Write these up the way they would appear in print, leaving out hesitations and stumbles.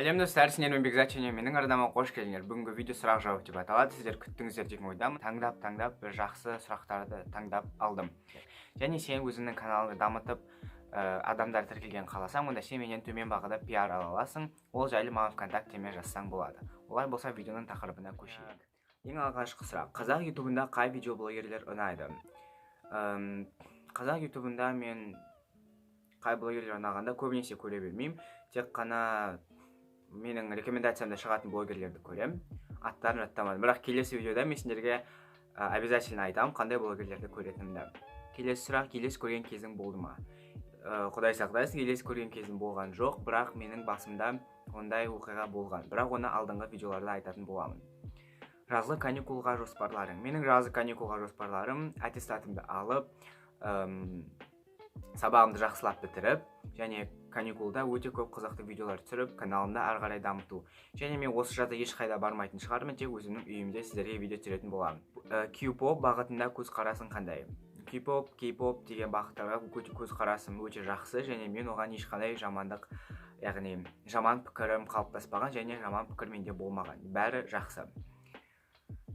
Сәлем, достар! Сендермен Бекзат және менің арнама қош келдіңдер. Бүгінгі видео «Сұрақ жауап» деп аталады. Сіздер күттіңіздер деген ойдамын. Таңдап таңдап бір жақсы сұрақтарды таңдап алдым. Және сен өзіңнің каналыңды дамытып, адамдар тіркелгенін қаласаң, онда сен менен төмен бағада пиар ала аласың. Ол жайлы маған ВКонтактеме жазсаң болады. Олай болса, видеоның тақырыбына көшейік. Ең алғашқы сұрақ: қазақ ютубында қай видеоблогерлер ұнайды? Қазақ ютубында мен қай блогерлер ұнағанда, көбінесе көре бермеймін. Тек қана менің рекомендациямда шығатын блогерлерді көремін. Аттарын жаттамадым, бірақ келесі видеода мен сендерге обязательно айтамын қандай блогерлерді көретінімді. Келесі сұрақ: елес көрген кезің болды ма? Құдай сақтасын, елес көрген кезім болған жоқ, бірақ менің басымда ондай оқиға болған, бірақ оны алдыңғы видеоларда айтатын боламын. Жазғы каникулға жоспарларың? Менің жазғы каникулға жоспарларым: аттестатымды алып, сабағымды жақсылап бітіріп және каникулда өте көп қызықты видеолар түсіріп, каналымды ары қарай дамыту. Және мен осы жазда ешқайда бармайтын шығармын, тек өзімнің үйімде сіздерге видео түсіретін боламын. Q-pop бағытында көзқарасың қандай? Q-pop, K-pop деген бағыттарға көзқарасым өте жақсы және мен оған ешқандай жамандық, яғни жаман пікірім қалыптаспаған және жаман пікір менде болмаған, бәрі жақсы.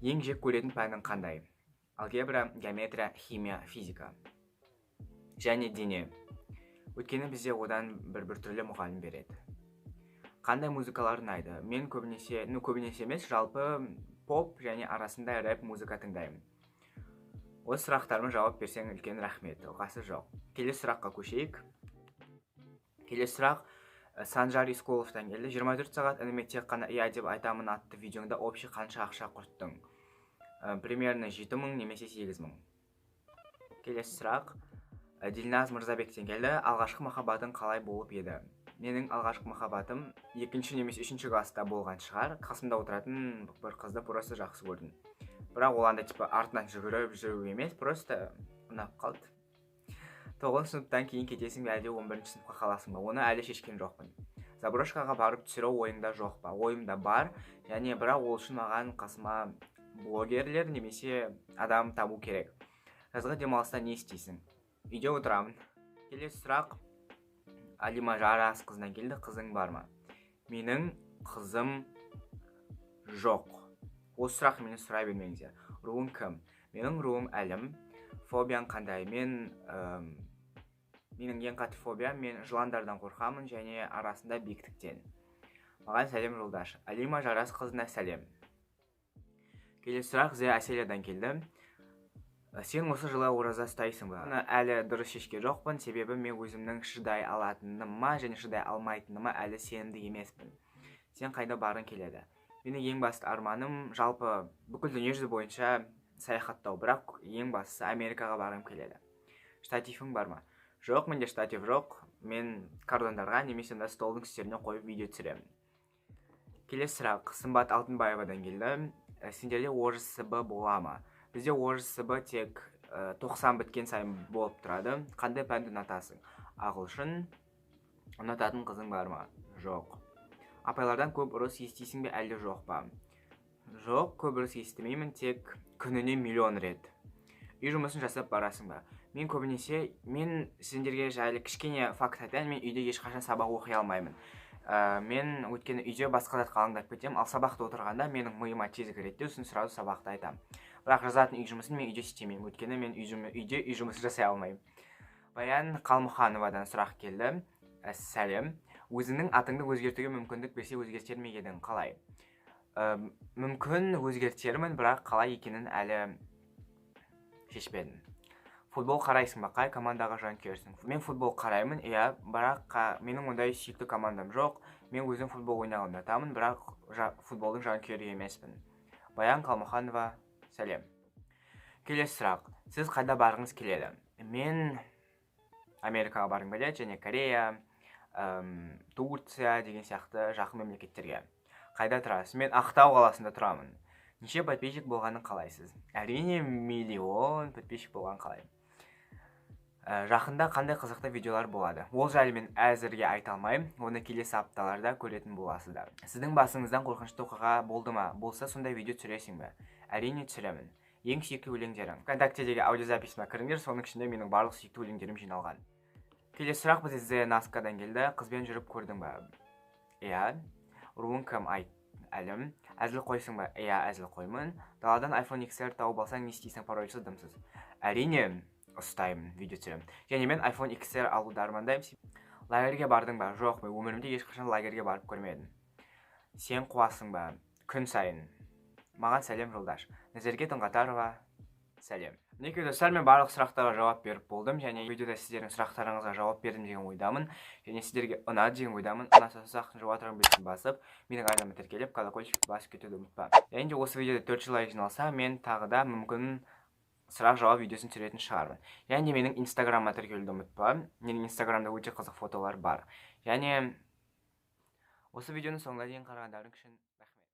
Ең жек көретін пәнің қандай? Алгебра, геометрия, химия, физика және дене, өйткені бізде одан бір түрлі мұғалім береді. Қандай музыкалар ұнайды? Мен көбінесе, ну, көбінесе емес, жалпы поп және арасында рэп музыка тыңдаймын. Осы сұрақтарыма жауап берсең, үлкен рахмет. Оқасы жоқ. Келесі сұраққа көшейік. Келесі сұрақ Санжар Исколовтан келді. 24 сағат ініме тек қана «иә» деп айтамын атты видеоңда общий қанша ақша құрттың? Примерно 7000 немесе 8000. Келесі сұрақ Дилназ Мырзабектен келді. Алғашқы махаббатың қалай болып еді? Менің алғашқы махаббатым екінші немесе үшінші класста болған шығар. Қасымда отыратын бір қызды просто жақсы көрдім, бірақ ол андай типа артынан жүгіріп жүру емес, просто ұнап қалды. 9-сыныптан кейін кетесің бе, әлде 11-сыныпқа қаласың ба? Оны әлі шешкен жоқпын. Заброшкаға барып түсіру ойыңда жоқ па? Ойымда бар және бірақ ол үшін маған қасыма блогерлер немесе адам табу керек. Жазғы демалыста не істейсің? Үйде отырамын. Келесі сұрақ Алима Жарас қызынан келді. Қызың бар ма? Менің қызым жоқ. Осы сұрақты менен сұрай бермеңіздер. Руың кім? Менің руым Әлім. Фобияң қандай? Менің ең қатты фобиям: мен жыландардан қорқамын және арасында биіктіктен. Маған сәлем жолдашы. Алима Жарас қызына сәлем. Келесі сұрақ Зе Әселядан келді. Сен осы жылы ораза ұстайсың ба? Оны әлі дұрыс шешкен жоқпын, себебі мен өзімнің шыдай алатыныма және шыдай алмайтыныма әлі сенімді емеспін. Сен қайда барғың келеді? Менің ең басты арманым жалпы бүкіл дүниежүзі бойынша саяхаттау, бірақ ең бастысы Америкаға барғым келеді. Штативің бар ма? Жоқ, менде штатив жоқ. Мен картондарға немесе мына столдың үстеріне қойып видео түсіремін. Келесі сұрақ Сымбат Алтынбаевадан келді. Сендерде ОЖСБ бола ма? Бізде ОЖСБ тек 90 біткен сайын болып тұрады. Қандай пәнді ұнатасың? Ағылшын. Ұнататын қызың бар ма? Жоқ. Апайлардан көп ұрыс естисің бе, әлде жоқ па? Жоқ, көп ұрыс естімеймін, тек күніне миллион рет. Үй жұмысын жасап барасың ба? Мен көбінесе, мен сендерге жайлы кішкене факт айтайын: мен үйде ешқашан сабақ оқи алмаймын. Мен өйткені үйде басқа затқа алаңдап кетемін, ал сабақта отырғанда менің миыма тез кіреді де, сосын сразу сабақты айтамын. Бірақ жазатын үй жұмысын мен үйде істемеймін, өйткені мен үйде үй жұмысын жасай алмаймын. Баян Қалмұхановадан сұрақ келді. Сәлем, өзіңнің атыңды өзгертуге мүмкіндік берсе, өзгертер ме едің, қалай? Мүмкін, өзгертермін, бірақ қалай екенін әлі шешпедім. Футбол қарайсың ба? Қай командаға жанкүйерсің? Мен футбол қараймын, иә, бірақ менің ондай сүйікті командам жоқ. Мен өзім футбол ойнағанды ұнатамын, бірақ футболдың жанкүйері емеспін. Баян Қалмұханова, сәлем. Келесі сұрақ: сіз қайда барғыңыз келеді? Мен Америкаға барғым келеді және Корея, Турция деген сияқты жақын мемлекеттерге. Қайда тұрасыз? Мен Ақтау қаласында тұрамын. Неше подписчик болғанын қалайсыз? Әрине, миллион подписчик болғанын қалаймын. Жақында қандай қызықты видеолар болады? Ол жайлы мен әзірге айта алмаймын, оны келесі апталарда көретін боласыздар. Сіздің басыңыздан қорқынышты оқиға болды ма? Болса, сондай видео түсіресің бе? Әрине, түсіремін. Ең сүйікті өлеңдерің? ВКонтактедегі аудиозаписьіме кіріңдер, соның ішінде менің барлық сүйікті өлеңдерім жиналған. Келесі сұрақ бізде Зе Наскадан келді. Қызбен жүріп көрдің ба? Иә. Руың кім, айт? Әлім. Әзілқойсың ба? Иә, әзілқоймын. Даладан iPhone XR тауып алсаң, не істейсің, парольсіз, дымсыз? Әрине, ұстаймын, видео түсіремін. Және мен iPhone XR алуды армандаймын. Лагерьге бардың ба? Жоқ, мен өмірімде ешқашан лагерьге барып көрмедім. Сен қуасың ба? Күн сайын. Маған сәлем жолдаш. Назерке Тұңғатарова, сәлем. Мінекей, достар, мен барлық сұрақтарға жауап беріп болдым және видеода сіздердің сұрақтарыңызға жауап бердім деген ойдамын және сіздерге ұнады деген ойдамын. Ұнаса, ұсақ жауап белгісін басып, менің арнама тіркеліп, колокольчикті басып кетуді ұмытпа. Және де осы видеода 400 лайк жиналса, мен тағы да мүмкін сұрақ жауап видеосын түсіретін шығармын. Және де менің Инстаграмыма тіркелуді ұмытпа. Менің Инстаграмда өте қызық фотолар бар. Және осы видеоны соңына дейін қарағандарың үшін